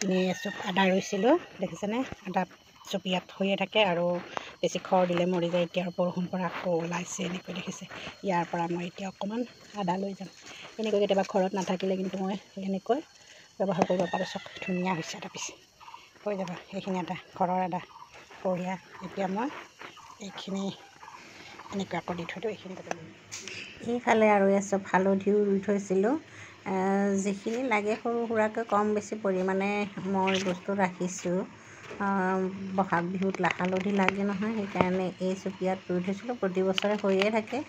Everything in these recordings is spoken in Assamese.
ইপিনে চব আদা ৰুইছিলোঁ, দেখিছেনে? আদা চব ইয়াত হৈয়ে থাকে আৰু বেছি খৰ দিলে মৰি যায়। এতিয়া আৰু বৰষুণ পৰা আকৌ ওলাইছে এনেকৈ, দেখিছে? ইয়াৰ পৰা মই এতিয়া অকণমান আদা লৈ যাম। এনেকৈ কেতিয়াবা ঘৰত নাথাকিলে কিন্তু মই এনেকৈ ব্যৱহাৰ কৰিব পাৰোঁ। চব ধুনীয়া হৈছে। এটা পিছে হৈ যাব এইখিনি আদা, ঘৰৰ আদা, বঢ়িয়া। এতিয়া মই এইখিনি এনেকৈ আকৌ দি থৈ দিওঁ এইখিনি। এইফালে আৰু এচপ হালধিও ৰুই থৈছিলোঁ। যিখিনি লাগে সৰু সুৰাকৈ কম বেছি পৰিমাণে মই বস্তু ৰাখিছোঁ। বহাগ বিহুত হালধি লাগে নহয়, সেইকাৰণে এই চুপিয়াত ৰুই থৈছিলোঁ। প্ৰতি বছৰে হৈয়ে থাকে।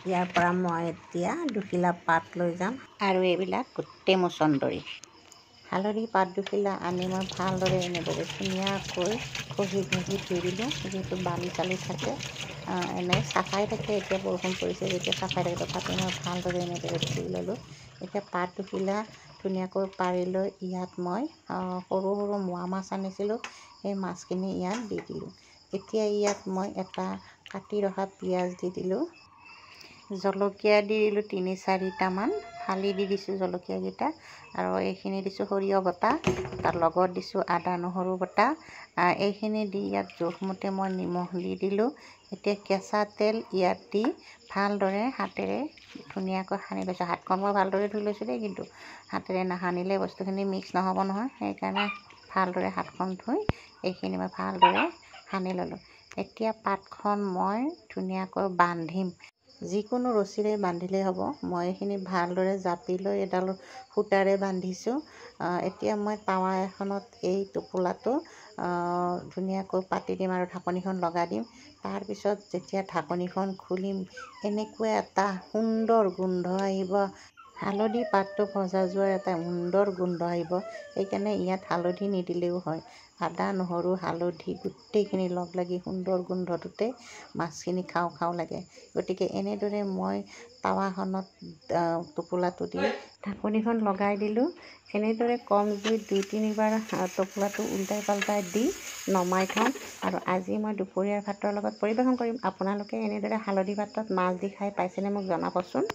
ইয়াৰ পৰা মই এতিয়া দুখিলা পাত লৈ যাম। আৰু এইবিলাক গোটেই মচন্দৰী। হালধি পাত দুখিলা আনি মই ভালদৰে এনেদৰে ধুনীয়াকৈ ঘঁহি ঘঁহি ধুই দিলোঁ, যিহেতু বালি চালি থাকে। এনেই চাফাই থাকে, এতিয়া বৰষুণ পৰিছে যেতিয়া চাফাই থাকে, তথাপি মই ভালদৰে এনেদৰে ধুই ল'লোঁ। এতিয়া পাত দুখিলা ধুনীয়াকৈ পাৰি লৈ ইয়াত মই সৰু সৰু মোৱা মাছ আনিছিলোঁ, সেই মাছখিনি ইয়াত দি দিলোঁ। এতিয়া ইয়াত মই এটা কাটি ৰখা পিঁয়াজ দি দিলোঁ, জলকীয়া দি দিলোঁ 3-4টামান, ফালি দি দিছোঁ জলকীয়াকেইটা। আৰু এইখিনি দিছোঁ সৰিয়হ বটা, তাৰ লগত দিছোঁ আদা নহৰু বটা। এইখিনি দি ইয়াত জোখমতে মই নিমখ দি দিলোঁ। এতিয়া কেঁচা তেল ইয়াত দি ভালদৰে হাতেৰে ধুনীয়াকৈ সানি লৈছোঁ। হাতখন মই ভালদৰে ধুই লৈছোঁ দেই, কিন্তু হাতেৰে নাসানিলে বস্তুখিনি মিক্স নহ'ব নহয়, সেইকাৰণে ভালদৰে হাতখন ধুই এইখিনি মই ভালদৰে সানি ল'লোঁ। এতিয়া পাতখন মই ধুনীয়াকৈ বান্ধিম, যিকোনো ৰছীৰে বান্ধিলেই হ'ব। মই এইখিনি ভালদৰে জাপি লৈ এডাল সূতাৰে বান্ধিছোঁ। এতিয়া মই টাৱা এখনত এই টোপোলাটো ধুনীয়াকৈ পাতি দিম আৰু ঢাকনিখন লগাই দিম। তাৰপিছত যেতিয়া ঢাকনিখন খুলিম, এনেকুৱা এটা সুন্দৰ গোন্ধ আহিব। হালধি পাতটো ভজা যোৱাৰ এটা সুন্দৰ গোন্ধ আহিব। সেইকাৰণে ইয়াত হালধি নিদিলেও হয়। আদা নহৰু হালধি গোটেইখিনি লগ লাগি সুন্দৰ গোন্ধটোতে মাছখিনি খাওঁ খাওঁ লাগে। গতিকে এনেদৰে মই টাৱাখনত টোপোলাটো দি ঢাকনিখন লগাই দিলোঁ। এনেদৰে কম জুইত 2-3বাৰ টোপোলাটো উল্টাই পাল্টাই দি নমাই থ'ম আৰু আজি মই দুপৰীয়াৰ ভাতৰ লগত পৰিৱেশন কৰিম। আপোনালোকে এনেদৰে হালধি পাতত মাছ দি খাই পাইছেনে মোক জনাবচোন।